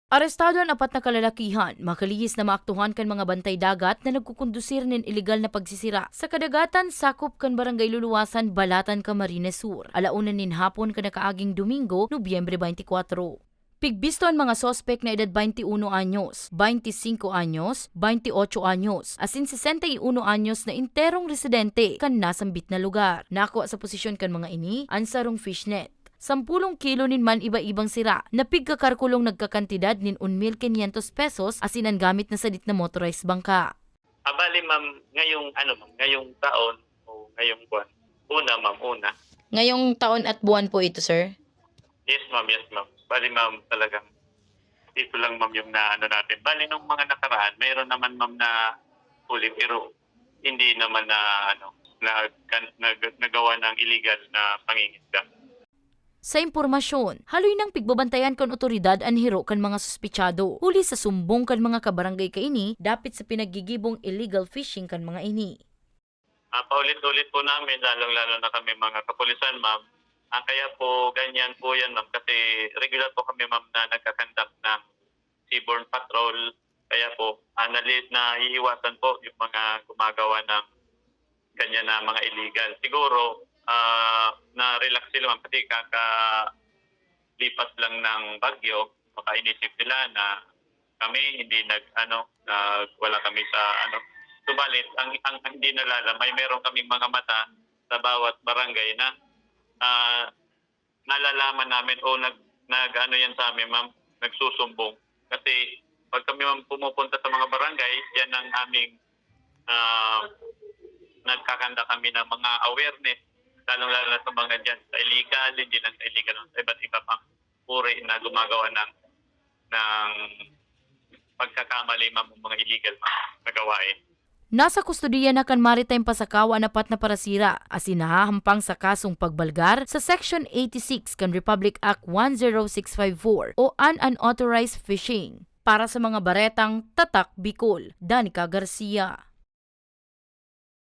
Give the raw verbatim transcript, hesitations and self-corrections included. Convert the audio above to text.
Arestado an apat na kalalakihan, makalihis na maaktuhan kan mga bantay dagat na nagkukondusir nin ilegal na pagsisira sa kadagatan sakop kan Barangay Luluwasan, Balatan, Camarines Sur, ala una nin hapon kan nakaaging Domingo, Nobyembre twenty-four. Pigbisto an mga suspek na edad twenty uno anyos, twenty cinco anyos, twenty ocho anyos, asin sesenta y uno anyos na enterong residente kan nasambit na lugar. Nakua sa posisyon kan mga ini an sarong fishnet, sampulong kilo nin man iba-ibang sira na pigkakarkulong nagkakantidad nin un mil quinientos pesos asin an gamit na sadit na motorized bangka. Ah, bali, ma'am, ngayong, ano, ma'am, ngayong taon o ngayong buwan? Una, ma'am, una. Ngayong taon at buwan po ito, sir? Yes, ma'am, yes, ma'am. Bali, ma'am, talagang dito lang, ma'am, yung naano natin. Bali, nung mga nakaraan, mayroon naman, ma'am, na huli, pero hindi naman na, ano, na, kan-, nag-, nagawa ng illegal na pangingisda. Sa impormasyon, haloy nang pigbabantayan kan otoridad an hiro kan mga suspechado, huli sa sumbong kan mga kabarangay kaini dapit sa pinaggigibong illegal fishing kan mga ini. Ah, paulit-ulit po namin, lalong-lalo na kami mga kapulisan, ma'am. Ah, kaya po ganyan po yan, ma'am, kasi regular po kami, ma'am, na nagkakandak ng seaborne patrol. Kaya po, ah, nali-, naiiwasan po yung mga gumagawa ng ganyan na mga illegal. Siguro, ah, na-relax sila, ma'am, kasi kakalipas lang ng bagyo, baka inisip nila na kami hindi nag-, ano, nag-, wala kami sa, ano. Subalit, ang, ang, ang hindi nalala, may meron kaming mga mata sa bawat barangay na, ah, nalalaman namin o nag-, nag-ano yan sa amin, ma'am, nagsusumbong. Kasi pag kami, ma'am, pumupunta sa mga barangay, yan ang aming, ah, nagkakanda kami ng mga awareness, lalong-lalo na sa mga dyan, sa illegal, hindi lang sa illegal, sa iba't iba pang uri na gumagawa ng, ng pagkakamali, ma'am, ng mga illegal, ma'am, na gawain. Nasa kustodiya na kan Maritime Pasakawa an apat na parasira, asin nahahampang sa kasong pagbalgar sa Section eighty-six kan Republic Act one zero six five four o an unauthorized fishing. Para sa mga baretang Tatak Bicol, Danica Garcia.